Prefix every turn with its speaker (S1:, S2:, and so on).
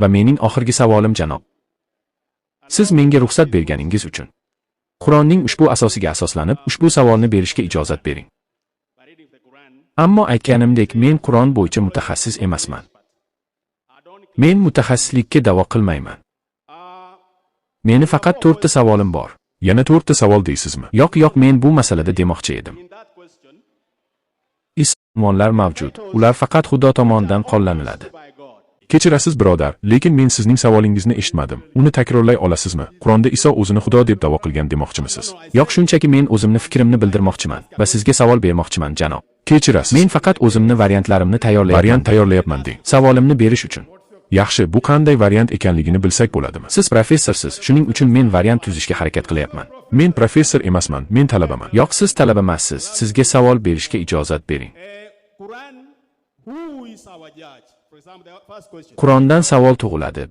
S1: Va mening oxirgi savolim, janob. Siz menga ruxsat berganingiz uchun. Qur'onning ushbu asosiga asoslanib, ushbu savolni berishga ijozat bering. Ammo aytganimdek, men Qur'on bo'yicha mutaxassis emasman. Men mutaxassislikka da'vo qilmayman. Meni faqat to'rtta savolim bor.
S2: Yana to'rtta savol deysizmi?
S1: Yo'q, men bu masalada demoqchi edim. Unvonlar mavjud. Ular faqat Xudo tomonidan qo'llaniladi.
S2: Kechirasiz, birodar, lekin men sizning savolingizni eshitmadim. Uni takrorlay olasizmi? Qur'onda Iso o'zini Xudo deb da'vo qilgan demoqchimisiz?
S1: Yo'q, shunchaki men o'zimni fikrimni bildirmoqchiman va sizga savol bermoqchiman, janob.
S2: Kechirasiz.
S1: Men faqat o'zimni variantlarimni tayyorlayapman.
S2: Variant tayyorlayapman deng.
S1: Savolimni berish uchun.
S2: Yaxshi, bu qanday variant ekanligini bilsak bo'ladimi?
S1: Siz professorsiz, shuning uchun men variant tuzishga harakat qilyapman.
S2: Men professor emasman, men talabaman.
S1: Yo'q, siz talaba emassiz. Sizga savol berishga ijozat bering.
S3: Quran, who is our judge? For example, the first question.
S1: Qur'ondan savol tug'iladi.